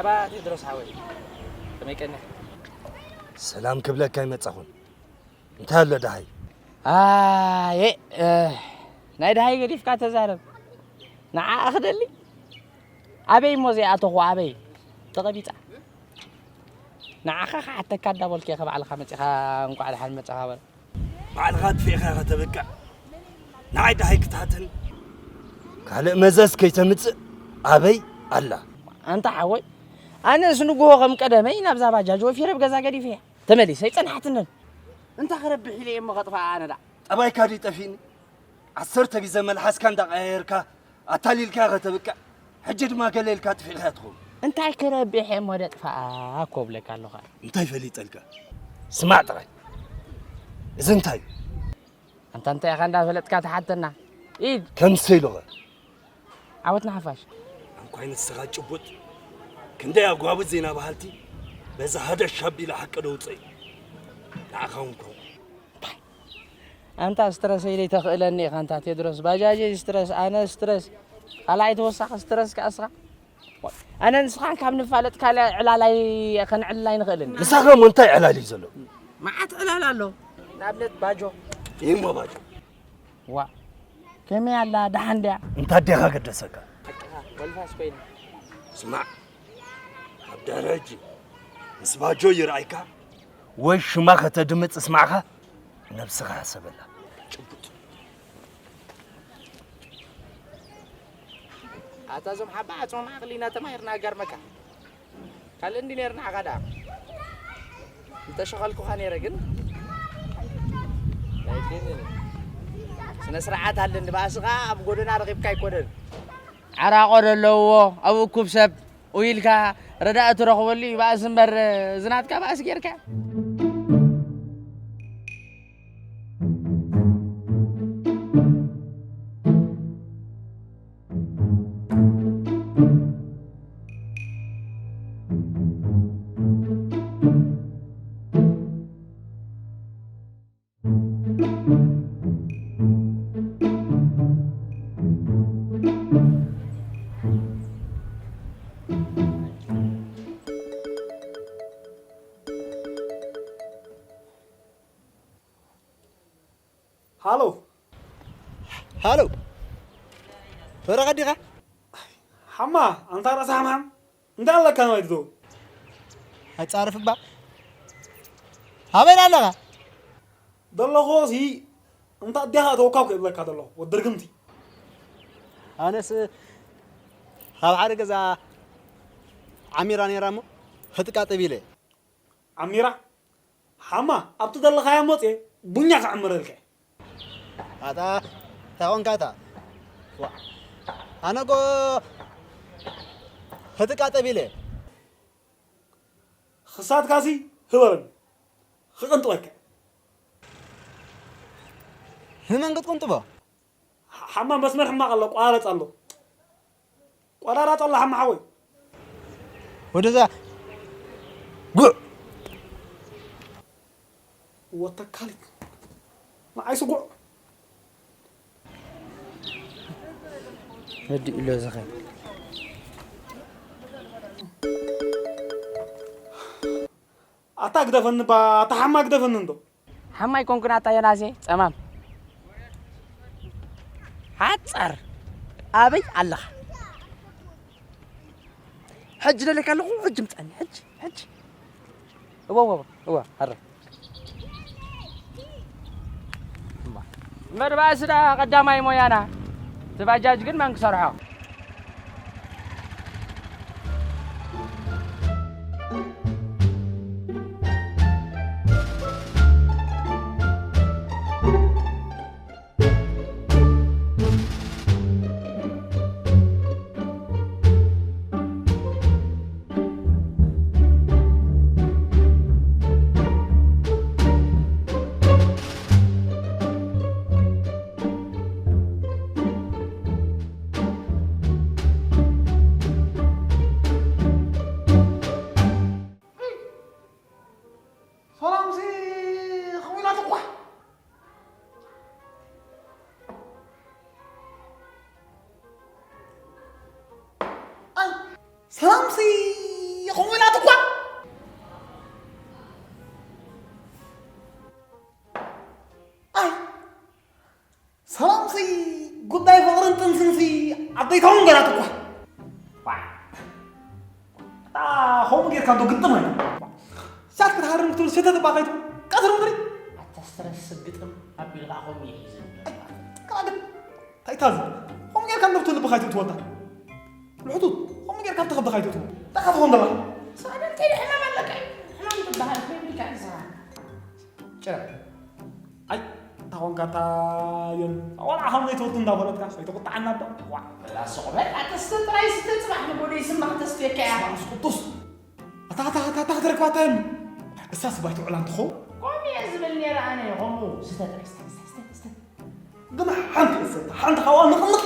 ባ ቴድሮስ ሓወይ፣ ከመይ ቀኒኻ? ሰላም ክብለካ ኣይመጻኹን። እንታይ ኣሎ ደሃይ? ኣየ፣ እ፣ ናይ ደሃይ ገዲፍካ ተዛረብ። ንዓኣ ክደሊ? ኣበይ እሞ ዘይኣተኹ፣ ኣበይ? ተቐቢጻ። ንዓኻ ክሓተካ እንዳበልኩ ኢኻ ባዕልኻ መጺኻ እንቋዕ ደሓን መጻኻ በል። ባዕልኻ ኣጥፊእኻ ኢኻ ተብቅዕ። ንዓይ ደሃይ ክትሓተኒ? ካልእ መዘዝ ከይተምጽእ ኣበይ ኣላ? ኣንታ ሓወይ፣ ኣነስ ንግሆ ከም ቀደመይ ናብዛ ባጃጅ ወፊረ ኣብ ገዛ ገዲፈያ። ተመሊሰ ኣይጸንሓትንን። እንታይ ክረብሕ ኢለ እየ እሞ ከጥፍኣ ኣነ ደኣ? ጠባይካ ድዩ ጠፊእኒ? ዓሰርተ ግዜ መልሓስካ እንዳቐያየርካ ኣታሊልካ ከተብቅዕ፣ ሕጂ ድማ ገለ ኢልካ ጥፊእካ ትኸውን። እንታይ ክረብሕ እየ እሞ ደጥፍኣ እኮ እብለካ ኣለኹ። እንታይ ፈሊጠልካ? ስማዕ ጥራይ። እዚ እንታይ እዩ? ኣንታ እንታይ ኢኻ እንዳፈለጥካ ትሓተና? ኢድ። ከምሰ ኢሉኸ? ዓወት ንሓፋሽ። እንኳይ ንስኻ ጭቡጥ ክንደይ ኣጓብዝ ዜና በሃልቲ በዛ ሃደሽ ኣቢላ ሓቂ ደውፀይ። ንዓኻ እውን ኮንኩ። ኣንታ ስትረሰይ ደይተኽእለኒ ኢኻ ኣንታ ቴድሮስ። ባጃጀይ ስትረስ፣ ኣነ ስትረስ። ካልኣይ ተወሳኺ ስትረስ ከኣ እስኻ። ኣነ ንስኻን ካብ ንፋለጥ ካልእ ዕላል ኣይ-፣ ከነዕልል ኣይንኽእልን። ንስኻ እሞ እንታይ ዕላል እዩ ዘሎ? መዓት ዕላል ኣሎ። ንኣብነት ባጆ። ይህ እሞ ባጆ። ዋ፣ ከመይ ኣላ? ደሓን ድያ? እንታ ኣዴኻ ገደሰካ? ሓቅኻ፣ ወልፋስ ኮይና። ስማዕ፣ ኣብ ድሕሪ ሕጂ ምስ ባጆ ይርኣይካ ወይ ሽማ ከተድምጽ እስማዕኻ፣ ነብስኻ ሕሰበላ። ጭቡጥ። ኣታ እዞም ሓባ ዓጽሞም ዓቕሊ እናተማሂርና ኣጋርመካ። ካልእ እንዲ ነይርና ዓኻ ደኣ። እንተሸኸልኩኻ ነይረ ግን። ናይ ግን ስነ ስርዓት ኣለኒ። ባእስኻ ኣብ ጎደና ረኺብካ ኣይኮነን። ዓራቆ ደለዎ ኣብ እኩብ ሰብ ኡይ ኢልካ ረዳእ ትረኽበሉ እዩ ባእሲ እምበር፣ እዚ ናትካ ባእሲ ጌርካ። ሃሎ። ሃሎ። ፈረቐ ዲኻ? ሓማ፣ ኣንታ ርእሲ ሓምሓም፣ እንታይ ኣለካ ንባይ ትደውል? ኣይጻረፍ እባ። ኣበይ ኣለኻ? ዘለኹ ሲ፣ እንታ ኣዴኻ እተወካ እኮ እብለካ ዘለኹ፣ ወዲ ርግምቲ። ኣነስ ካብ ሓደ ገዛ ዓሚራ ነይራ እሞ፣ ክትቃጠብ ኢለ። ዓሚራ? ሓማ፣ ኣብቲ ዘለኻዮ መጽየ ቡኛ ክዕምረልካ እየ። ኣታ፣ እንታይ ኾንካ ኣታ? ዋ፣ ኣነ እኮ ክትቃጠብ ኢለ። ክሳትካሲ ህበረኒ፣ ክቕንጥወካ። ንመን ክትቅንጥቦ? ሓ-፣ ሓማ መስመር ሕማቕ ኣሎ፣ ቋረጽ ኣሎ። ቆራራጽ ኣሎ ሓማ ሓወይ። ወደዛ ጉዕ። ወተካሊት። ንዓይ ስጉዕ። ረዲኡ ኣሎ ዝኸ። ኣታ ግደፈኒ ባ፣ ኣታ ሓማ ግደፈኒ እንዶ። ሓማ ኣይኮንኩን ኣታ ዮናሴ፣ ጸማም። ሓጻር። ኣበይ ኣለኻ? ሕጂ ደለካ ኣለኹ፣ ሕጂ ምጻኒ፣ ሕጂ፣ ሕጂ። እወ፣ እወ፣ እወ፣ ሃረ። እምበር ባእሲ ደኣ ቀዳማይ ሞያና። እቲ ባጃጅ ግን መን ክሰርሖ? ሰላምሲ ኹም ኢላትኳ። ኣይ፣ ሰላምሲ ሰላምሲ ጉዳይ ፍቕርን ጥንስንሲ ኣደይታውን ገራት እኳ። ዋዕ። ኣታ ኸምኡ ጌርካ እንዶ ግጥም ኣይኮን። ሳት ክትሃርም ክትብል ስህተት እባ ከይትብል ቀትሪ ምድሪ። ኣታ ስትረስ ግጥም ኣቢልካ ከምኡ እዩ ሒዙ። ኣይ፣ ክራግጥ። እንታይ ታዚ? ኸምኡ ጌርካ እንዶ ትብል እባ ከይትብል ትወልዳ። ልሕቱት፣ ኸምኡ ጌርካ ብተኸብድኻ ኣይትእትዎ። እንታይ ትኾን ዘለኻ? ሰኣን እንታይ ሕማም ኣለካ እዩ? ሕማም ትበሃል ኮይንካ እዩ ሰኣን። ጭረ። ኣይ፣ እንታ ኾንካ እታ ዮኒ፣ ዋላ ከም ዘይትወዱ እንዳፈለጥካ፣ ኣይትቁጣዓና እባ። ዋዕ። በላ ስቕ በል፣ ኣታ ስተ ጥራይ ስተ፣ ጽባሕ ንጎደይ ስማ ክተስትየካ እያ። ስማ ምስ ቅዱስ። ኣታ፣ ኣታ፣ ኣታ፣ ኣታ ክትረክባታ ዮኒ። እሳ ስባይ ትውዕላ እንትኸውን። ከምኡ እየ ዝብል ነይረ ኣነ፣ ከምኡ። ስተ ጥራይ ስተ፣ ስተ፣ ስተ፣ ስተ። ግን ሓንቲ እሰታ፣ ሓንቲ ካብኣ ንቕንቕ።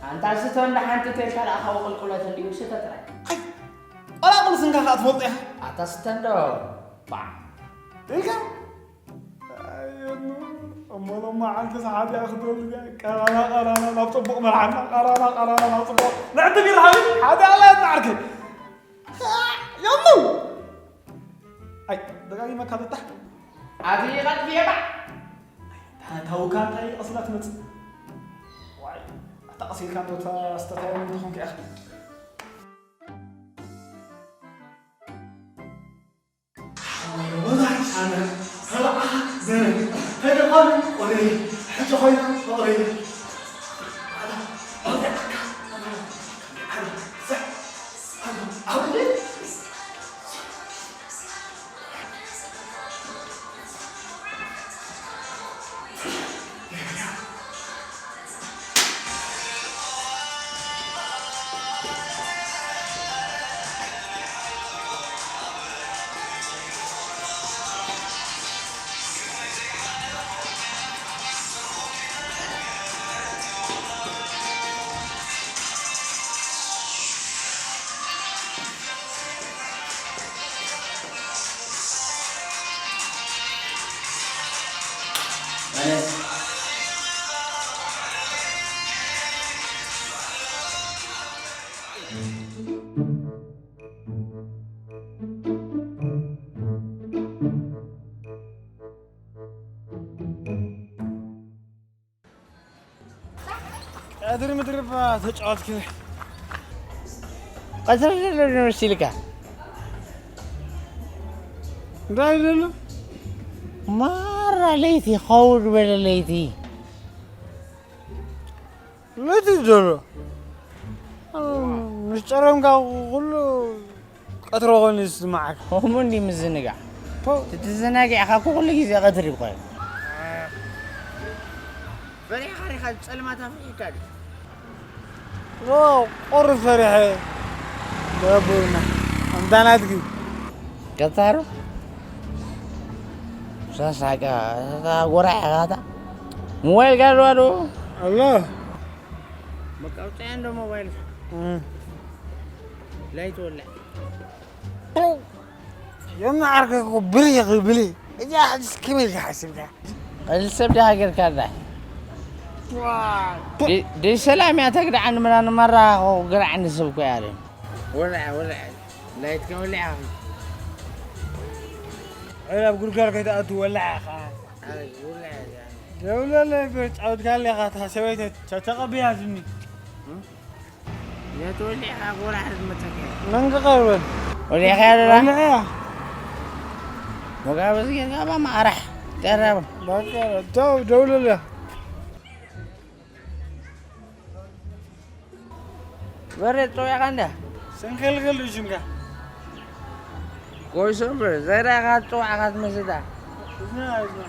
ኣንታ ስተ እንዳ ሓንቲ ተልካ ደኣ ካብኡ ቅልቁለት እንድዩ፣ ስተ ጥራይ። ኣይ፣ ቆላቁል ስንካ ከኣ ትፈልጦ ኢኻ። ኣታ ስተ እንዶ፣ ባዕ። ኢልካ? ኣየኑ፣ እሞ ሎማዓንቲ ሰሓት እያ ክትወልድ እያ። ቀራና፣ ቀራና፣ ናብ ጽቡቕ መርሓና። ቀራና፣ ቀራና፣ ናብ ጽቡቕ። ንዕቲ ቢራ ሓቢብ፣ ሓደ ኣላ የትናዓርከ። የሉ። ኣይ፣ ደጋጊመካ በታ። ኣቲ ቀጥፍየ ባዕ። ኣይ፣ ታውካ እንታይ ቀሲላ ትመጽእ? ዋይ፣ ኣታ ቀሲልካ እንዶ ተስተታዮ እንተኾንካ ኢኻ። ሓዋርያ ወዛይ ሳነ፣ ተባዕኻ ዘነ፣ ተደኾነ ቆልዒ፣ ሕጂ ኮይና ፍቕሪ። ቀትሪ ምድሪ እባ ተጫወትኪ። ቀትሪ ዘሎ ዶ መሲልካ? እንታይ ዘሎ? ማራ ለይቲ፣ ኸው ዝበለ ለይቲ። ለይቲ ዘሎ? ምስ ጨረምካ ኩሉ ቀትሪ ኮይኑ ዝስምዓካ። ከምኡ እንዲ ምዝንጋዕ። ፖ። እቲ ትዘናጊዕኻ እኮ ኩሉ ግዜ ቀትሪ እኮ እዩ። ፈሪሕካ ዲኻ? ጸልማት ኣፍሪሕካ ድዩ? ኦ፣ ቁሩብ ፈሪሐ። ለቡና። ኣንታ ናትኪ። ቀታሩ? ሳሳቃ፣ እታ ጎራ ኢኻ እታ። ሞባይል ጋር ዶ? ኣሎ። በቃ፣ ውጻእ እንዶ ሞባይል። እም። ላይት ወላዕ። የምዓርከ እኮ ብልይ እኺ ብልይ። እዛ ሕጅስ ከመይ ኢልካ ሓሲብካ? ቀሊል ሰብ ዲኻ ጌርካ ዳ? ዋይ። ደ-፣ ደይ ሰላም እያ ተግድዓኒ ምናምን መራኻ እኮ ግርዓኒ ሰብ እኮ እያ ኣለ። ወልዐ፣ ወልዐ። ላይትካ ወሊዕኻ። ዒላ ኣብ ጉድጓድ ከይትኣቱ ወልዐ ኢኻ። ኣይ፣ ወልዐ እያ። ደውለለይ፣ ጫወትካለይ ኢኻ፣ እታ ሰበይቲ ተተቐብያ ዝኒ። እም? የትወሊዕኻ ጎራሕርት መጸከ። መንቀቐር በል። ወሊዕኻ ያለላ? ወሊዕያ። መጋበዝ ጌርካ ባ ማዕራሕ። ቀረብ። በቃ፣ ደው-፣ ደውለልያ። በሬ ጸውዕኻ እንዳ? ሰንከልከል እዩ ሽምካ። ቆይ ሰምር፣ ዘይራእኻ ጸውዕኻ ትመስል ዳ? እዝና፣ እዝና።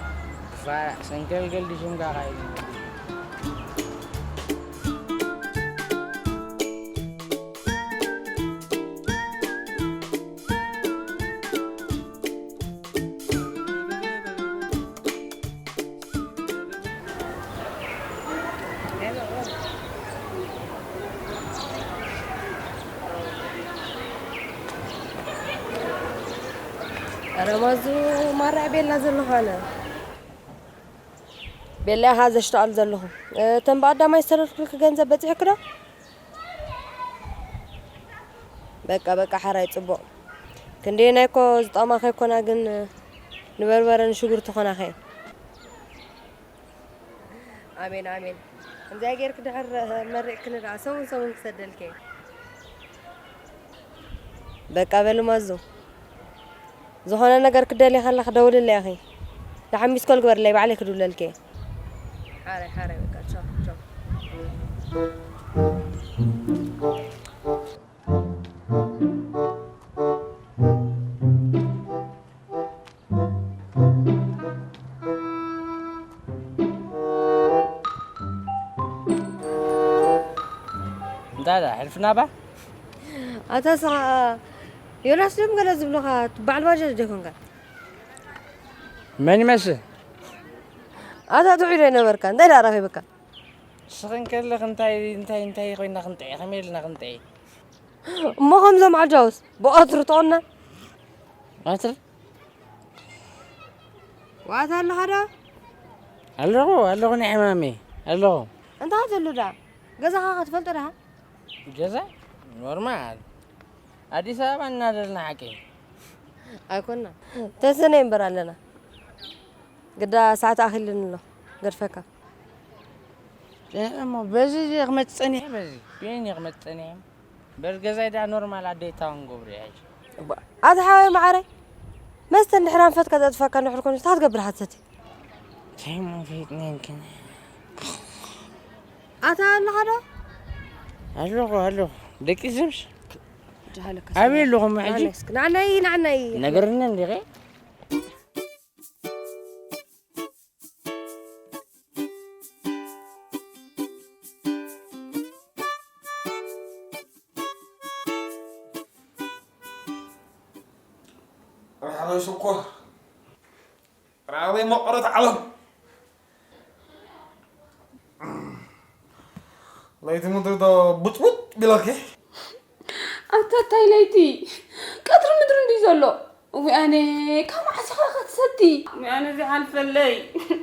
ፋ-፣ ሰንከልከል ድዩ ሽምካ ኻይድ? ኧረ ማዙ ማራ ቤላ ዘለኹ ኣነ። ቤላ ኢኻ ዘሽተኣሉ ዘለኹ። እተን ብኣዳማይ ዝሰደድኩልኪ ገንዘብ በጺሑኪ ዶ? በቃ፣ በቃ፣ ሓራይ ጽቡቕ። ክንደየናይ እኮ ዝጠቕማኺ ኣይኮና፣ ግን ንበርበረ ንሽጉርቲ ኮናኺ እየን። ኣሜን ኣሜን። ከምዚኣ ጌርክ ድሕር መሪቕክኒ ደኣ ሰሙን ሰሙን ክሰደልኪ እየ። በቃ በሊ ማዙ፣ ዝኾነ ነገር ክደልዪ ከለኺ ደውልለይ ኢኺ። ደሓን ሚስኮል ግበርለይ፣ ባዕለይ ክድውለልኪ እየ። ሓራይ ሓራይ፣ በቃ ቻው ቻው። እንታይ ደኣ፣ ሕልፍና ባ? ኣታ ስኻ ዮናስ ድዮም ገለ ዝብሉኻ፣ በዓል ባጃጅ ዶ ይኮንካ? መን ይመስል? ኣታ ጥዑይ ዶ ይነበርካ? እንታይ ደኣ ረኺብካ? ንስኺ እንከለኺ እንታይ፣ እንታይ፣ እንታይ ኮይና ክንጥዒ? ከመይ ኢልና ክንጥዒ? እሞ ከምዞም ዓጃውስ ብቐትሪ ትቑነ? ቀትሪ? ዋታ ኣለኻ ዶ? ኣለኹ፣ ኣለኹ፣ ናይ ሕማመይ ኣለኹ። እንታይ ትብሉ ደኣ? ገዛኻ ከ ትፈልጦ ደኣ? ገዛ? ኖርማል። ኣዲስ ኣበባ እናደልና ሓቂ። ኣይኮና። ተሰነይ እምበር ኣለና። ግዳ ሰዓት ኣኺልኒ ኣሎ። ገድፈካ። እሞ በዚ ክመጽእ ጸኒሐ፣ በዚ። ብየን ክመጽእ ጸኒሐ። በዚ ገዛይ ደኣ ኖርማል ኣደይ ታውን ገብሩ እያ ሕጂ። እባ፣ ኣታ ሓወይ መዓረይ፣ መስተ እንድሕር ኣንፈትካ ዘጥፈካ እንድሕር ኮይኑ፣ እንታይ ክትገብር ሓሰቲ? እንታይ እሞ ፈይጥና ይምክን? ኣታ ኣለኻ ዶ? ኣለኹ፣ ኣለኹ። ደቂ ዘምሽ? ድሃለካ ኣበይ ኣለኹም ሕጂ? ናዕናይ፣ እስኪ፣ ናዕናይ፣ ናዕናይ። ነገርኒ እንዲኸ? ራዕዳይ ሽኮር፣ ራዕዳይ መቐረት ዓለም። ለይቲ ምድሪ ዶ ቡጭቡጭ ቢላኪ? ኣታ ታይ ለይቲ? ቀትሪ ምድሪ እንድዩ ዘሎ። እውይ ኣነ፣ ካብ መዓስ ኢኻ ክትሰቲ? እውይ ኣነ፣ እዚ ሓልፈለይ።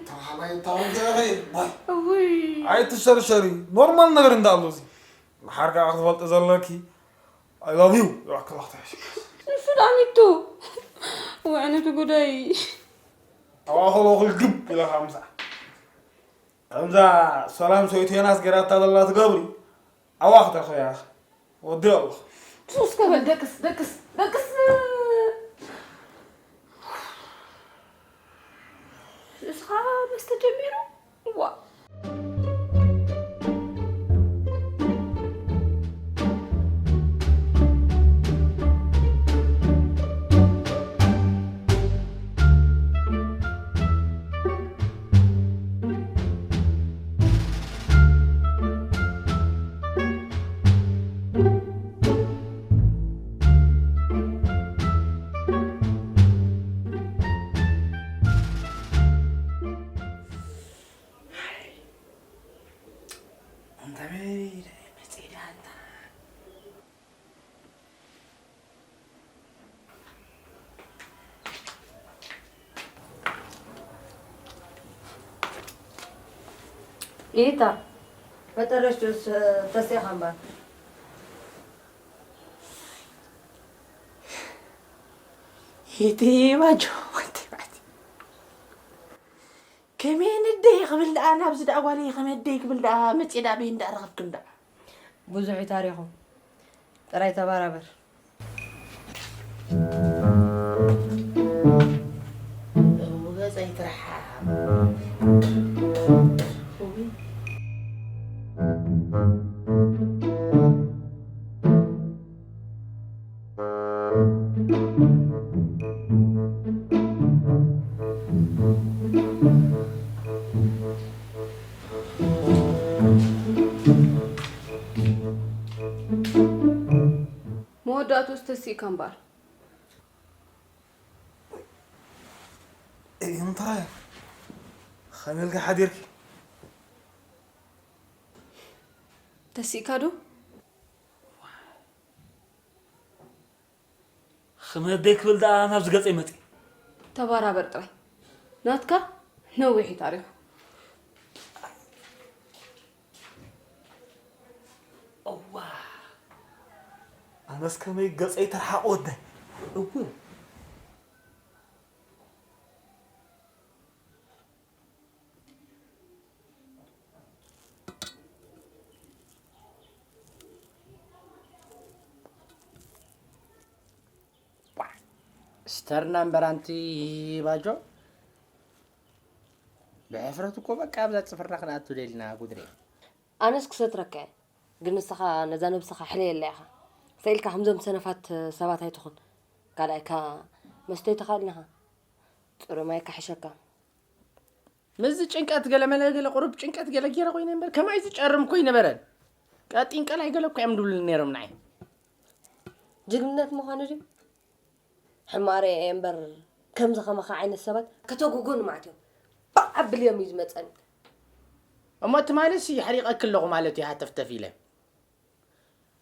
ተባሃላይ ታውን ተረኸይ፣ ባይ። እውይ። ኣይትሸርሸሪ፣ ኖርማል ነገር እንዳኣሉ እዚ። ንሓር ከዓ ክትፈልጢ ዘለኪ፣ I love you ይብለካ ኣለኹ ተያሽካ። ንሱ ደኣ ሚቱ። እውይ ኣነ፣ እቲ ጉደይ። ኣዋኸሎ ክልግብ ኢለካ ምሳ። ከምዛ ሰላም ሰይቱ ዮናስ ገይራታ ዘላ ትገብሪ፣ ኣዋ ክትረኽብያ ኢኻ። ወዲ ኣለኹ። ሱስ ከበል ደቅስ፣ ደቅስ፣ ደቅስ። እስኻ መስተ ጀሚሩ? ዋ። ኣንታ በይ፣ መጺኣ ኣንታ። ኢታ፣ መጠረሽ ጁስ ተሲኻ እምበር። ኢቲ ባጆ፣ ወንቲ ባቲ። ከመይ ንደይ ክብል ደኣ ናብዚ ደኣ ጓለይ ከመይ ደይ ክብል ደኣ መጽየ ደኣ በይን ደኣ ረኸብክን ደኣ። ብዙሕ እዩ ታሪኹ። ጥራይ ተባራበር። እው ገጸይ ትርሓቕ። እውይ። መወዳእትኡስ ተሲእካ እምበኣር። እንታይ? ከመይ ኢልኪ ሓዲርኪ? ተሲእካ ዶ? ከመይ ኣደይ ክብል ደኣ ናብዚ ገጸይ መጺ? ተባራበር ጥራይ። ናትካ ነዊሕ እዩ ታሪኹ። እዋ፣ ኣነስ ከመይ ገጸይ ተርሓቕ ወደይ። እው። ስተርና እምበር ኣንቲ ባጆ። ብሕፍረት እኮ በቃ ኣብዛ ጽፍርና ክንኣቱ ደሊና ጉድሬ። ኣነስ ክሰትረካ እየ፣ ግን ንስኻ ነዛ ነብስኻ ሕለየላ ኢኻ። ሰኢልካ ከምዞም ሰነፋት ሰባት ኣይትኹን። ካልኣይካ መስተይ ተኻልና ኢኻ። ጽሩይ ማይ ካሕሸካ። ምስዚ ጭንቀት ገለ መለ ገለ ቁሩብ ጭንቀት ገለ ገይረ ኮይነ እምበር ከማይ ዝጨርም እኮ ኣይነበረን። ቀጢን ቀላይ ገለ እኮ እዮም ድብሉ ነይሮም ንዓይ። ጅግንነት ምዃኑ ድዩ? ሕማቕ ርእየ እየ እምበር፣ ከምዚ ከማኻ ዓይነት ሰባት ከተጉጉ ንማዕት እዮም። ባዕ ኣብልዮም እዩ ዝመጸኒ። እሞ ትማልሲ የሕሪቐኪ ኣለኹ ማለት እዩ ሃተፍተፍ ኢለ።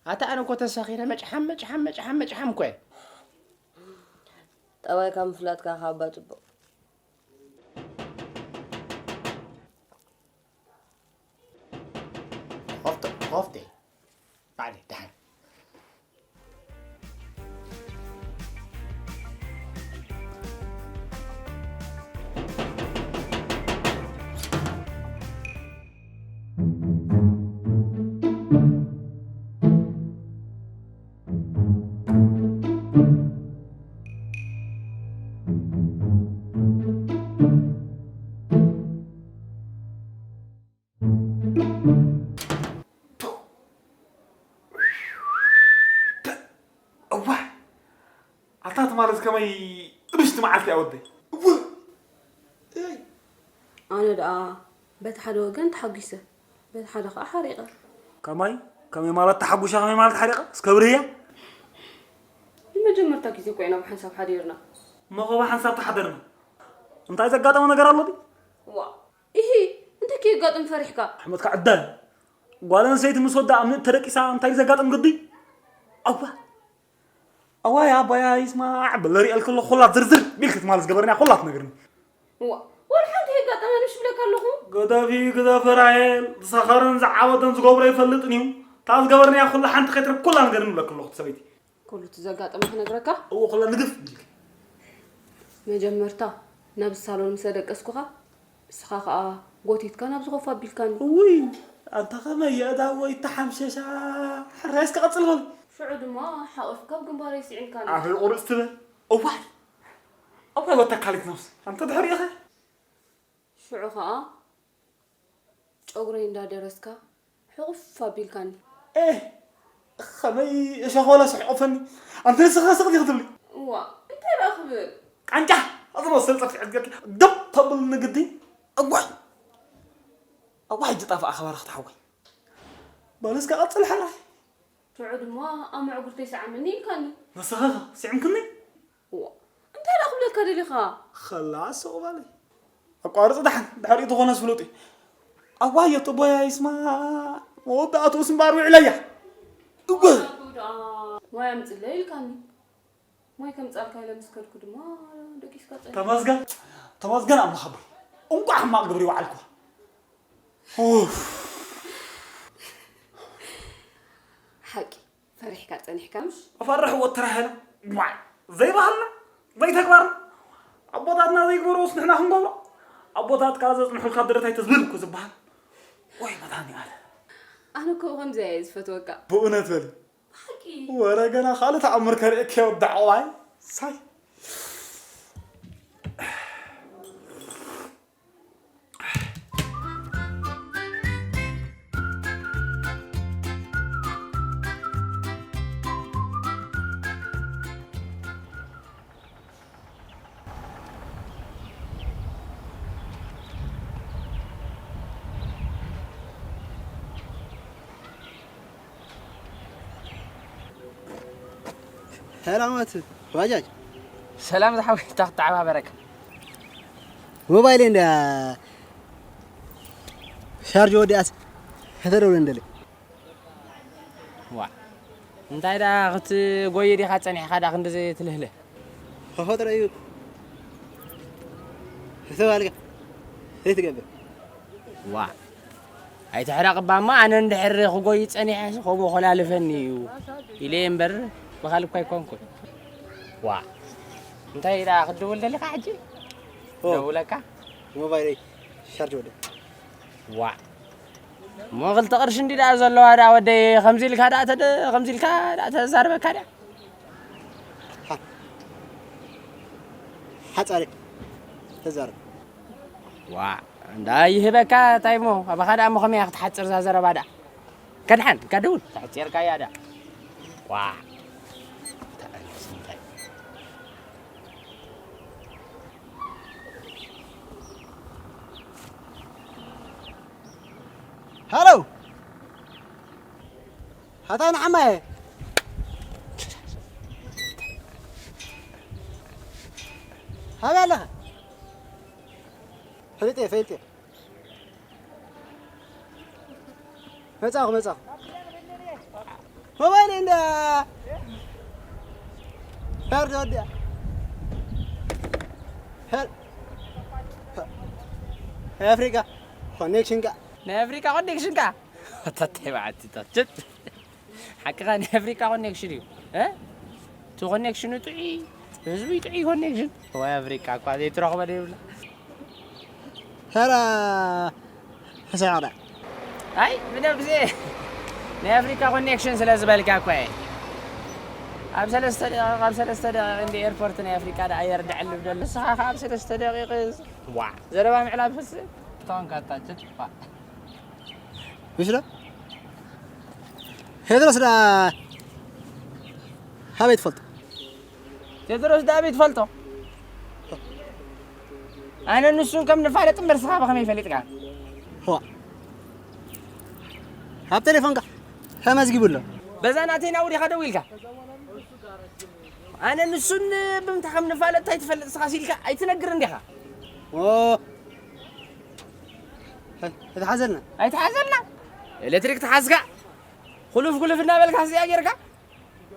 ኣታ ኣነ እኮ ተሳኺረ መጭሓም፣ መጭሓም፣ መጭሓም፣ መጭሓም እኮ እየ። ጠባይካ ምፍላጥካ ካብ ኣባ ጽቡቕ። ኾፍተ-፣ ኾፍቴ። ባዕለይ ደሓን። እዋ! ኣታ ትማሊ ከመይ ጥብሽቲ መዓልቲ እያ ወደይ? እወ! እይ! ኣነ ደኣ በቲ ሓደ ወገን ተሓጒሰ፣ በቲ ሓደ ኸኣ ሓሪቐ። ከመይ? ከመይ ማለት ተሓጒሰ፣ ከመይ ማለት ሓሪቐ? እስከ ብርህያ? ንመጀመርታ ግዜ እኮ ኢና ብሓንሳብ ሓዲርና። እሞ ኸ ብሓንሳብ ተሓደርና? እንታይ ዘጋጠመ ነገር ኣሎ ድዩ? ዋእ! ኢሂ! እንታይ ከየጋጥም ፈሪሕካ? ኣሕመድካ ዕዳል! ጓል ኣንስተይቲ ምስ ወዳ ኣብ ንእድ ተደቂሳ እንታይ ዘጋጥም ግዲ? ኣዋ! ኣዋይ ኣባያ ይስማዕ፣ በለ ሪኤልኪ ኣለኹ፣ ኩላ ዝርዝር ቢልኪ ትማሊ ዝገበርናያ ኩላ ትነግርኒ። እዋ፣ ዋላ ሓንቲ ከየጋጠመኒ እሺ ብለካ ኣለኹ። ግደፊ፣ ግደፊ ራሄል፣ ዝሰኸረን ዝዓበደን ዝገብሮ ኣይፈልጥን እዩ። እታ ዝገበርናያ ኩላ ሓንቲ ከይትረፍ ኩላ ንገርኒ ብለኪ ኣለኹ፣ ሰበይቲ። ኩሉ እቲ ዘጋጠመ ክነግረካ? እዎ፣ ኩላ ንግፍ ኢልኪ። መጀመርታ ናብዚ ሳሎን ምስ ኣደቀስኩኻ፣ ንስኻ ኸኣ ጎቲትካ ናብ ዝኾፍ ኣቢልካኒ። እውይ፣ ኣንታ ኸመይ የእዳወይ ተሓምሸሻ። ሕራይ እስከ ቀጽል በሉ። ሽዑ ድማ ሓቑፍካ ኣብ ግንባረይ ስዒምካኒ። ኣፈይ ቁርጽ ትበል። እዋይ፣ እዋይ ወተካሊት ነብሲ። ኣንታ ድሕሪኡ ኸ? ሽዑ ኸኣ ጨጉረይ እንዳደረስካ ሕቑፍ ኣቢልካኒ። ኤህ፣ ኸመይ እሾኾለስ ሕቑፈኒ። ኣንቲ ንስኻ ስቕ ዲኺ ትብሊ? እዋ፣ እንታይ ደኣ ክብል? ቃንጫ፣ እዚ መሰል ጸፍዒ ዕድገት ደብ ተብል ንግዲ። እዋይ፣ እዋይ፣ ሕጂ ጠፍኣ ከባርኽቲ ሓወይ። በል እስከ ቀጽል ሕራይ። ሽዑ ድማ ኣብ መዕጉርተይ ሰዓመኒ ኢልካኒ። ንስኻ ኸ ስዒምክኒ? እዋ፣ እንታይ ደኣ ክብለካ ደሊኻ? ኸላ ስቕ በሊ። ኣቋርጽ ደሓን፣ ድሕሪኡ ተኾነስ ፍሉጥ እዩ። ኣዋይ፣ ኣቶ ቦያ ይስማዕ፣ መወዳእትኡስ እምበኣር ውዕለያ። እወ። ኣቶ ደኣ ማይ ኣምጽለይ ኢልካኒ። ማይ ከምጻልካ ኢለ ምስ ከድኩ ድማ ደቂስካ ጸኒሕካ። ተመስገን፣ ተመስገን ኣምላኽ ኣቦይ። እንቋዕ ሕማቕ ግብሪ ይወዓልኩ። ኡፍ። ሓቂ። ፈሪሕካ ጸኒሕካ ምሽ? እፈርሕ ወተራህለ። ዋይ፣ ዘይባህልና፣ ዘይተግባርና። ኣቦታትና ዘይግበርዎስ ንሕና ክንገብሮ? ኣቦታትካ ዘጽንሑልካ ደረት ኣይተዝብል እኮ ዝበሃል። ወይ መድሃኒኣለ። ኣነ እኮ ብኸምዚ እየ ዝፈትወካ። ብእውነት በሊ። ብሓቂ። ወረ ገና ካልእ ተኣምር ከርእየኪ እየ ወዲ ዓዋይ። ሳይ። ሰላማት ባጃጅ። ሰላም ዝሓወይ፣ እንታይ ክተዓባበረካ? ሞባይለይ እንዳ ሻርጅ ወዲኣስ ከተደውለ እንደለ። ዋ፣ እንታይ ደኣ ክትጎይ ዲኻ ጸኒሕካ ደኣ ክንድዚ ትልህልህ? ተፈጥሮ እዩ። ዝተባልካ ዘይትገብር። ዋ፣ ኣይትሕረቕ እባ እሞ፣ ኣነ እንድሕር ክጎይ ጸኒሐ ከምኡ ኮላልፈኒ እዩ ኢለ እየ እምበር፣ ብኻልእ እኳ ኣይኮንኩን። ዋ፣ እንታይ ደኣ ክድውል ደሊኻ ሕጂ? ኦ። ደውለካ? ሞባይለይ ሻርጅ ወደ። ዋ። እሞ ክልተ ቅርሺ እንዲ ደኣ ዘለዋ ደኣ ወደይ፣ ከምዚ ኢልካ ደኣ ተደ-፣ ከምዚ ኢልካ ደኣ ተዛርበካ ደኣ። ሃ። ሓጻሪ ተዛረብ። ዋ፣ እንዳ ይህበካ እንታይ እሞ፣ ኣባኻ ደኣ እሞ ከመይ ክትሓጽር እዛ ዘረባ ደኣ? ከድሓን፣ ከድውን፣ ተሕጺርካያ ደኣ። ዋ፣ እንታይ? ሃሎ! ሃታ ንዓማየ። ሃበይ ኣለኻ? ፈሊጠ፣ ፈሊጠ። መጻኹ፣ መጻኹ። ሞባይል እንዳ ሄር ወዲያ። ሄር። ናይ ኣፍሪቃ ኮኔክሽን ካ። ናይ ኣፍሪቃ ኮኔክሽን ካ። ኣታታይ በዓቲ ታችት። ሓቅኻ ናይ ኣፍሪቃ ኮኔክሽን እዩ። እ? እቲ ኮኔክሽኑ ጥዑይ፣ ህዝቡ ጥዑይ ኮኔክሽን። ወይ ኣፍሪቃ እኳ ዘይትረኽቦ ዘይብላ። ሄራ ሕሳዕዳ። ኣይ፣ ብደም ግዜ ናይ ኣፍሪቃ ኮኔክሽን ስለ ዝበልካ እኮ እየ። ኣብ ሰለስተ ደቂቕ፣ ኣብ ሰለስተ ደቂቕ እንደ ኤርፖርት ናይ ኣፍሪቃ ደኣ የርድዐሉ ብደሎ። ንስኻ ኸኣ ኣብ ሰለስተ ደቂቕ ዋ፣ ዘረባ ምዕላብ ፍስእ። እቶም ካታችት ፋ። ምሽ ዶ? ቴድሮስ ደኣ ሃበይ ትፈልጦ? ቴድሮስ ደኣ ኣበይ ትፈልጦ? ኣነ ንሱን ከም ንፋለጥ እምበር ንስኻ ብኸመይ ፈሊጥካ? ዋ። ኣብ ቴሌፎንካ ተመዝጊቡ ኣሎ። በዛ ናተይ ናብኡ ዲኻ ደዊልካ? ኣነ ንሱን ብምንታይ ከም ንፋለጥ እንታይ ትፈልጥ ንስኻስ ኢልካ ኣይትነግርን ዲኻ? ኦ። ኣይትሓዘልና። ኣይትሓዘልና? ኤሌክትሪክ ተሓዝካ? ኩሉፍ ኩሉፍ እናበልካ እዚኣ ጌርካ?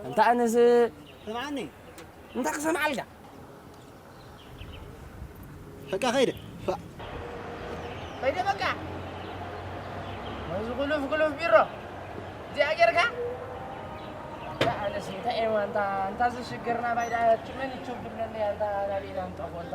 እንታ ኣነስ ስምዓኒ። እንታይ ክሰምዓልካ? በቃ ኸይደ። ፋ። ኸይደ በቃ። ነዚ ኩሉፍ ኩሉፍ ቢሮ እዚኣ ጌርካ? እንታ ኣነስ እንታይ እየ፣ እንታ፣ እንታ ዝሽግርና ባይዳ፣ መን ይችው ድብለኒ፣ እንታ ናበይ ኢና ንጠፍኦ፣ እንታ?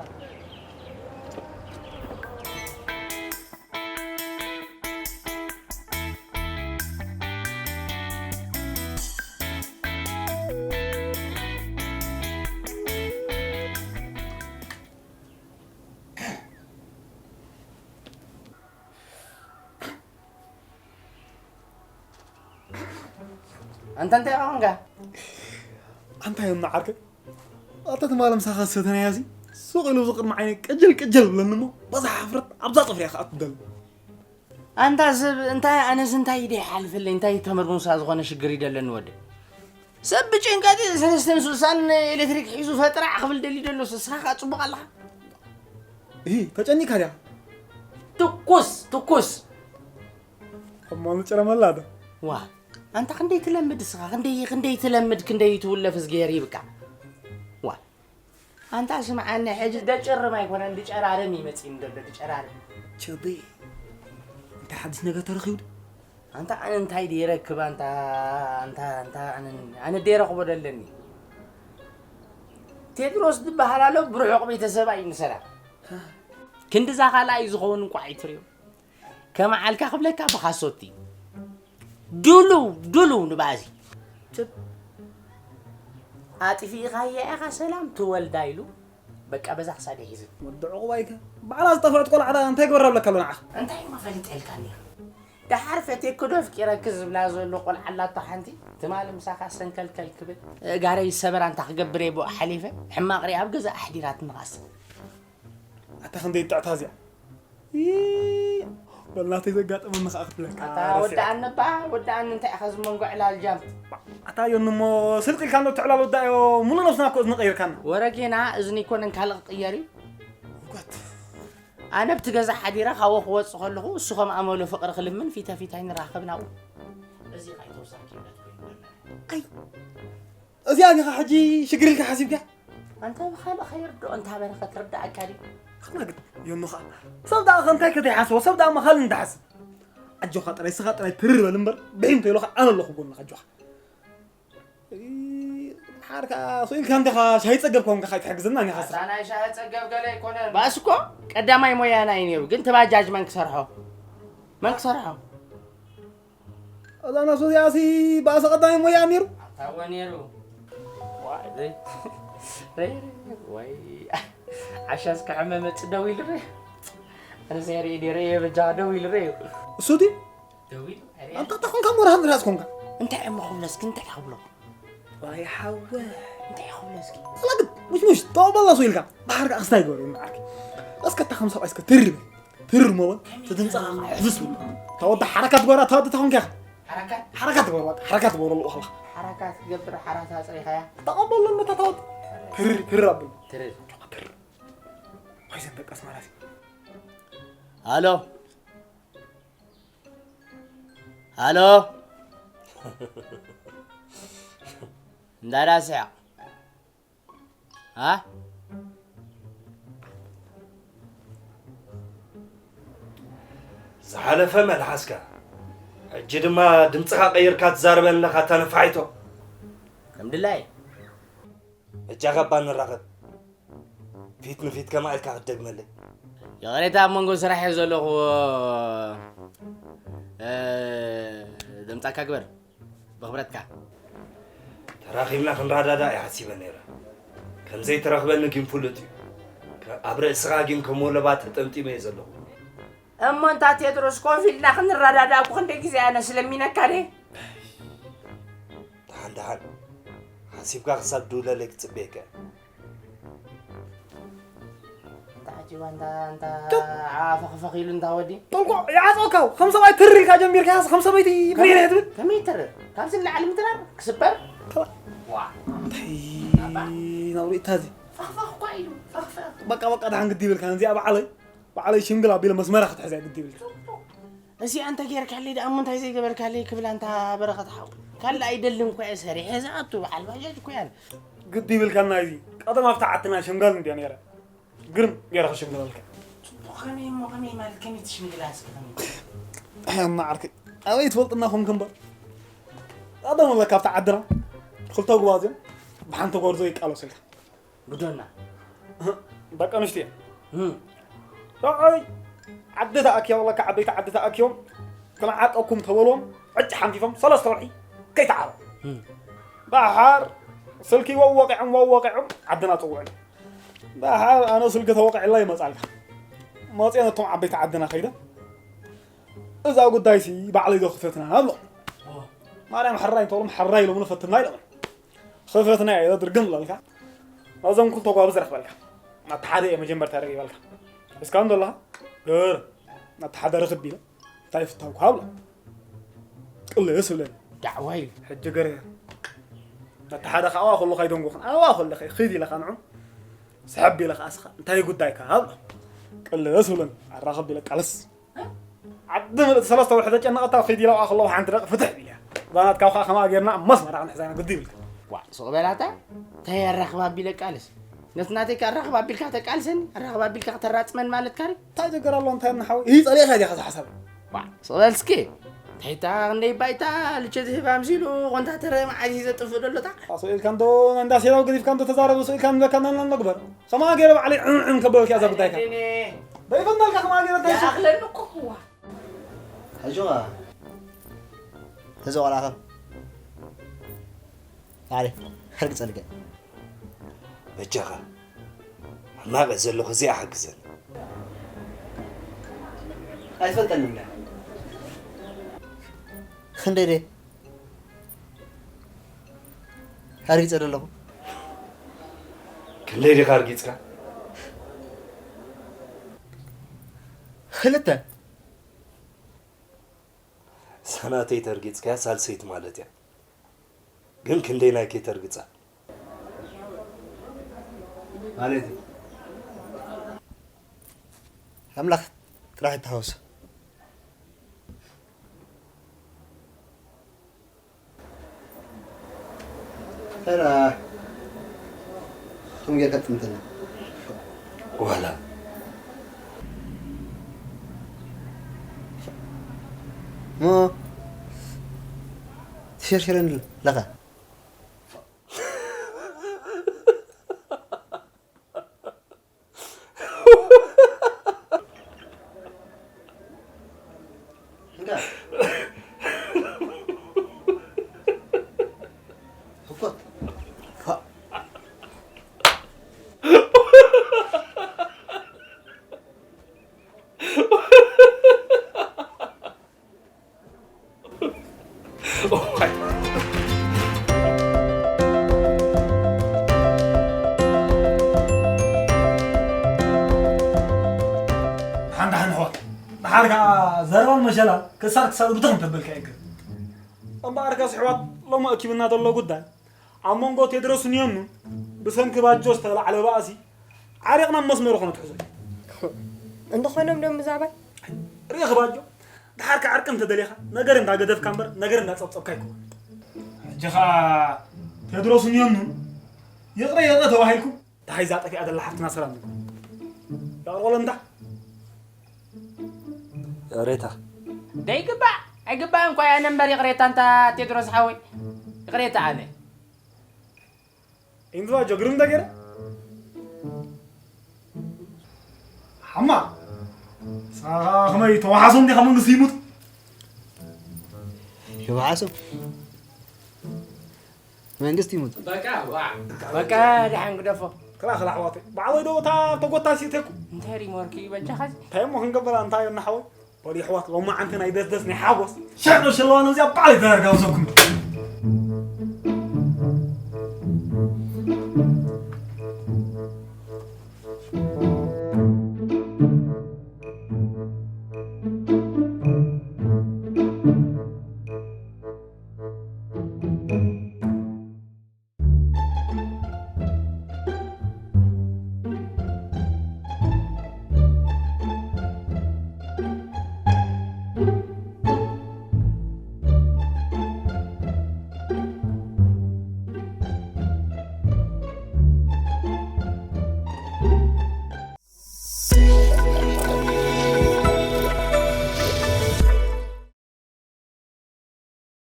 ኣንታ እንታይ ኾንካ? ኣንታ እዮም ዓርከይ። ኣታ ትማሊ ምሳኻ ዝሰተናያሲ ሱቕ ኢሉ ኣብዚ ቅድሚ ዓይነይ ቅጅል ቅጅል ብለኒ እሞ በዛ ሓፍረት ኣብዛ ጽፍሪ እያ ክኣቱ ደሊ። ኣንታ ሰብ እንታይ፣ ኣነስ እንታይ ኢደ ይሓልፈለይ፣ እንታይ ተመርምሳ ዝኾነ ሽግር ይደለኒ ወደ ሰብ ብጭንቀት ሰለስተን ስሳን ኤሌክትሪክ ሒዙ ፈጥራዕ ክብል ደሊ ደሎ ንስኻ ከዓ ጽቡቕ ኣለኻ። እሂ ተጨኒካ ድያ? ትኩስ ትኩስ። እሞ ንጭረመላ ዶ? ዋ ኣንታ ክንደይ ትለምድ እስኻ፣ ክንደይ፣ ክንደይ ትለምድ፣ ክንደይ ትውለፍ እዝግሄር ይብካ። ዋ ኣንታ ስምዓኒ፣ ሕጂ ደጭርም ኣይኮነን፣ ድጨራርም እዩ መጺእኒ ዘሎ፣ ድጨራርም። ቸቤ፣ እንታይ ሓድሽ ነገር ተረኺቡ? ኣንታ ኣነ እንታይ ድየ ረክብ? ኣንታ፣ ኣንታ፣ ኣንታ፣ ኣነ፣ ኣነ ድየ ረኽቦ ደለኒ? ቴድሮስ ዝበሃል ኣሎ፣ ብርሑቕ ቤተሰብ እዩ ንሰላ። ክንድዛ ካልኣይ ዝኸውን እንቋዕ ይትርዮ። ከመዓልካ ክብለካ ብኻሶቲ። ዱሉ፣ ዱሉ ንባእሲ። ችብ። ኣጥፊእኻያ ኢኻ ሰላም ትወልዳ ኢሉ፣ በቃ በዛ ክሳደይ ሒዙ። ወዲ ዕቑባይካ። ባዕላ ዝጠፍዐት ቆልዓ ደኣ እንታይ ግበራ ብለካ ኣሎ ንዓኻ? እንታይ እሞ ፈሊጠ ኢልካኒ ኢኻ? ደሓር ፈትየኪ ዶ ኣፍቂረኪ ዝብላ ዘሎ ቆልዓ ኣላቶ ሓንቲ፣ ትማሊ ምሳኻ ሰንከልከል ክብል፣ እጋረይ ዝሰበራ እንታ ክገብር እየ ብኡ ሓሊፈ፣ ሕማቕ ሪኣ ኣብ ገዛ ኣሕዲራትኒ ኻስ። ኣታ ክንደይ ጥዕታ እዚኣ። ይ-፣ በል ናተይ ዘጋጠመኒ ኸኣ ክትብለካ ኣታ ርሲዐ። ወድኣኒ እባ፣ ወድኣኒ እንታይ ኢኻ ዝመንጎ ዕላል ጃም? ኣታ ዮኒ እሞ ስልጥ ኢልካ እንዶ ትዕላል ወዳእዮ፣ ሙሉእ ነብስና እኮ እዝኒ ቀይርካና። ወረ ጌና እዝኒ ኣይኮነን ካልእ ክቕየር እዩ። እውቀት። ኣነ ኣብቲ ገዛ ሓዲረ ካብኡ ክወጽእ ከለኹ እሱ ከም ኣመሉ ፍቕሪ ክልምን ፊተ ፊት ኣይንራኸብን ኣብኡ። እዚ ኸኣ ተወሳኺ ክብደት ኮይኑ ኣሎ። ኣይ፣ እዚኣ ዲኻ ሕጂ ሽግር ኢልካ ሓሲብካ? ኣንታ ብኻልእ ኸይርድኦ እንታ በለ ኸትርድኣካ ድዩ? ኣኽና ግን ዮኖ ኸኣ ሰብ ደኣ እንታይ ከተይሓስቦ፣ ሰብ ደኣ እሞ ካልእ እንዳሓስብ። ኣጆኻ ጥራይ፣ ስኻ ጥራይ ትርር በል እምበር፣ ብሒም ተይሎኻ ኣነ ኣለኹ ጎንኻ፣ ኣጆኻ። እይ፣ ሓር ከኣ ስኢልካ እንዲኻ ሻሂ ጸገብ ኮንካ ኸይትሕግዘና እኒኻ ስኻ። ኣታ ናይ ሻሂ ጸገብ ገለ ኣይኮነን። ባእሲ እኮ ቀዳማይ ሞያና እዩ ነይሩ፣ ግን እቲ ባጃጅ መን ክሰርሖ? መን ክሰርሖ? እዛ ነብሱ እዚኣሲ ባእሲ ቀዳማይ ሞያ ነይሩ። ኣታ እወ ነይሩ። ዋይ፣ ረይ፣ ረይ፣ ረይ፣ ዋይ። ዓሻስ ክሕመመ ጽ ደው ኢሉ ርእ። ኣነ ዘይርኢ ዲረ የበጃ ደው ኢሉ ርእ። እሱ ድዩ? ደው ኢሉ። ኣንታ ተኾንካ ሞራህን ራስ ኮንካ። እንታይ እሞ ክብሎ እስኪ እንታይ ክብሎ? ዋይ ሓወ። እንታይ ክብሎ እስኪ? ኣላ ግን ሙሽ ሙሽ ተባላ ሰው ኢልካ። ባህር ጋር እስታይ ገሩ ማዓክ። እስከ ተኸም ሰው እስከ ትርብ። ትርር መወን ትድምጻ ሕፍስ ብሎ። ተወዳ ሓረካት ጎራ ተወዳ ተኾንካ። ሓረካት ሓረካት ጎራ ሓረካት ጎራ ለዋላ። ሓረካት ገብር ሓራታ ጽሪኻያ። ተቐበሎ መታ ተወዳ። ትርር ትርር ኣብል። ትርር። ትርር። ወይ ዘንበቀስ ማለት። ሃሎ። ሃሎ። እንዳዳ ስሕቕ። ኣ? ዝሓለፈ መልሓስካ፣ ሕጂ ድማ ድምፅኻ ቀይርካ ትዛረበኒ ኣለኻ፣ ኣታ ነፋሒቶ። ከም ድላይ። በጃኻ እባ ንራኸብ። ፊት ንፊት ከማይ ኢልካ ክትደግመለይ። ይቕሬታ፣ ኣብ መንጎ ስራሕ እየ ዘለኹ። እ፣ ድምፃካ ግበር። ብኽብረትካ። ተራኺብና ክንረዳዳእ እየ ሓሲበ ነይረ። ከም ዘይትረኽበኒ ግን ፍሉጥ እዩ። ከ-፣ ኣብ ርእስኻ ግን ከም ወለባ ተጠምጢመ እየ ዘለኹ። እሞ እንታ ቴድሮስ፣ ኮፍ ኢልና ክንረዳዳእ እኮ ክንደይ ግዜ ኣነ ስለሚነካ ድየ? ደሓን ደሓን። ሓሲብካ ክሳብ ድውለለይ ክጽበየካ እየ። እንታ ዓጂባ፣ እንታ፣ እንታ ዓፋኽፋኽ ኢሉ እንታ ወዲ። ጠንቆ፣ ይዓጽወካ፣ ከም ሰብኣይ ትር ኢልካ ጀሚርካ፣ ያስ፣ ከም ሰበይቲ ብሬን እየ ትብል። ከመይ ትር? ካብዚ ንላዕሊ ምትራር ክስበር? ከላ-፣ ዋ። እንታይ ናብሪ እታ እዚ? ፋኽፋኽ እኳ ኢሉ፣ ፋኽፋኽ። በቃ፣ በቃ፣ ደሓን ግዲ ይብልካ፣ ነዚኣ በዓለይ፣ በዓለይ ሽምግል ኣቢለ መስመራ ክትሕዛ ግዲ ይብልካ። እዚኣ እንተ ጌርካለይ ደኣ እሞ እንታይ ዘይገበርካለይ ክብል ኣንታ በረኸት ሓው። ካልእ ኣይደልን እኮ እየ ሰሪሐ ዝኣቱ በዓል ባጃጅ እኮ እየ ኣነ። ግዲ ይብልካና እዚ ቀደም ኣብታ ዓድና ሸምጋል እንድያ ነይራ። ግርም ገይረ ክሽምግለልካ። ጽቡቕ ከመይ እሞ ከመይ ማለት ከመይ ትሽምግላ እስኪ ከመይ? ኣማ ዓርከይ ኣበይ ትፈልጥና ኮንክ እምበር። ቀደም ወላ ካብታ ዓድና ክልተ ጉባዝዮም ብሓንቲ ጎርዞ ይቃለሱልካ። ግዶና። ደቂ ኣንስትዮ። እም። ሰብኣይ ዓዲ ተኣኪቦም፣ ለካ ዓበይቲ ዓዲ ተኣኪቦም፣ ክንዓቀኩም ተበልዎም፣ ዕጭ ሓንፊፎም፣ ሰለስተ ወርሒ ከይተዓረቑ። እም። ደሓር ስልኪ ወወቂዖም፣ ወወቂዖም፣ ዓድና ጽውዑኒ። ደሓር ኣነ ስልኪ ተወቂዕላ ይመጻልካ። መጺአ ነቶም ዓበይቲ ዓድና ከይደ፣ እዛ ጉዳይሲ ባዕለይ ዶ ክፈትና ኣብሎ። ማርያም ሕራይ እንተብሎም፣ ሕራይ ኢሎምኒ ፈትና ኢሎምኒ። ክፈትና እየ ድርግም እብለልካ። ናብዞም ክልተ ጓብዝ ረኽበልካ። ናቲ ሓደ እየ መጀመርታ ረኺበልካ። እስካ እንዶ ኣለኻ? ገር። ናቲ ሓደ ርኽብ ኢለ። እንታይ ፍታውካ ኣብሎ። ቅልስ እብለኒ። ዳዕዋ እዩ። ሕጂ ገር። ናቲ ሓደ ከዓ ኣዋ ከሎ ካይደንጎኽን። ኣዋ ከሎ ኺድ ኢለኻ ንዑ። ስሕብ ኢለኻ ኣስኻ። እንታይ ጉዳይካ ኣብሎ። ቅልስ እብለኒ። ኣራኽብ ኢለ ቃልስ። ዓዲ ምልእቲ ሰለስተ ወርሒ ተጨነቐታ ኺድ ኢላ ከለዉ ሓንቲ ደቂ ፍትሕ ኢልያ። እዛ ናትካ ከዓ ከማኣ ጌርና ኣብ መስመራ ክንሕዛና ግዲ ይብልካ። ዋዕ ሱቕ በላታ። እንታይ ኣራኽብ ኣቢለ ቃልስ? ነቲ ናተይ ከ ኣራኽብ ኣቢልካ ተቃልሰኒ? ኣራኽብ ኣቢልካ ከተራጽመኒ ማለትካ ድዩ? እንታይ ጀገር ኣለዎ እንታይ ንሓው? ይህ ጸሊእኻ ዲኻ ዝሓሳብ? ዋዕ ሱቕ በል እስኪ። እንታይ እታ ክንደይ ባይታ ልቸ ዝህብ ኣምሲሉ ኮንታ ተረ መዓዝ እዩ ዘጥፍእ ደሎታ? ኣስኢልካ እንዶ እንዳ ሴራው ገዲፍካ እንዶ ተዛረብ ስኢልካ ንብለካ ናና ንግበር። ከማኣ ገይረ ባዕለይ ዕምዕም ከበልካ እዛ ጉዳይካ። ኣይደኔ። ደይፈናልካ ከማኣ ገይረ እንታይ ይኣኽለኒ እኮ እዋ። ሕጂ ኸኣ ተዘዋላኸ ታሪ ሕርግ ጸልገ። በጃኻ ሕማቕ ዘለኹ እዚኣ ሓግዘኒ። ኣይትፈልጠንን እያ። ክንደይ ደይ ኣርጊጸ ደለኹ። ክንደይ ዲኻ ኣርጊጽካ? ክልተ። ሳናተይ ተርጊጽካያ ሳልሰይቲ ማለት እያ። ግን ክንደይ ናይ ከይተርግጻ? ማለት እዩ። ኣምላኽ ጥራሕ ይተሃወሶ። ሕራ ከም ጌርካ ትጥምተኒ። ዋላ እሞ ትሸርሽረኒ ኣለኻ። ደሓር ከዓ ዘረባን መሸላን ክሳር ክሳር ብትኽን ተበልካ ይግር። እምበኣርከስ ኣሕዋት፣ ሎሚ ኣኪብና ዘሎ ጉዳይ ኣብ መንጎ ቴድሮስን ዮኑን ብሰንኪ ባጆ ዝተላዕለ ባእሲ ዓሪቕና መስመሩ ክነትሕዞ እዩ። እንተኾይኖም ዶ ምዛባይ? ርኢኺ ባጆ፣ ደሓር ከዓርቂ እንተደሊኻ ነገር እንዳገደፍካ እምበር ነገር እንዳጸብጸብካ ኣይኮነን። ሕጂ ኸኣ ቴድሮስን ዮኑን ይቕረ ይቕረ ተባሂልኩም፣ ደሃይ እዛ ጠፊኣ ዘላ ሓፍትና ሰላም ይቕረ በሎ እንዳ። ይቕሬታ። ደይግባእ ኣይግባእን እኳ እየ ነምበር ይቕሬታ እንታ ቴድሮስ ሓወይ። ይቕሬታ ኣነ ኢንትባ ጀግርም እንዳ ገይረ ሓማ ሳኻ ከመይ ተዋሓሶም ዲኻ መንግስቲ ይሙት ይውሓሶም መንግስቲ ይሙት በቃ ደሓን ግደፎ። ክላኽላ ኣሕዋተይ ባዕለይ ዶ እታ ተጎታሲተኩም እንታይ ሪሞርክ እዩ በጃኻ እዚ? እንታይ እሞ ክንገብራ እንታይ እናሓወይ በሉ ኣሕዋት ሎማዓንቲ ናይ ደስደስ ናይ ሓጎስ ሸዕዶ ሸለዋን እዚኣ ባዕለይ ተዳርጋውሰኩም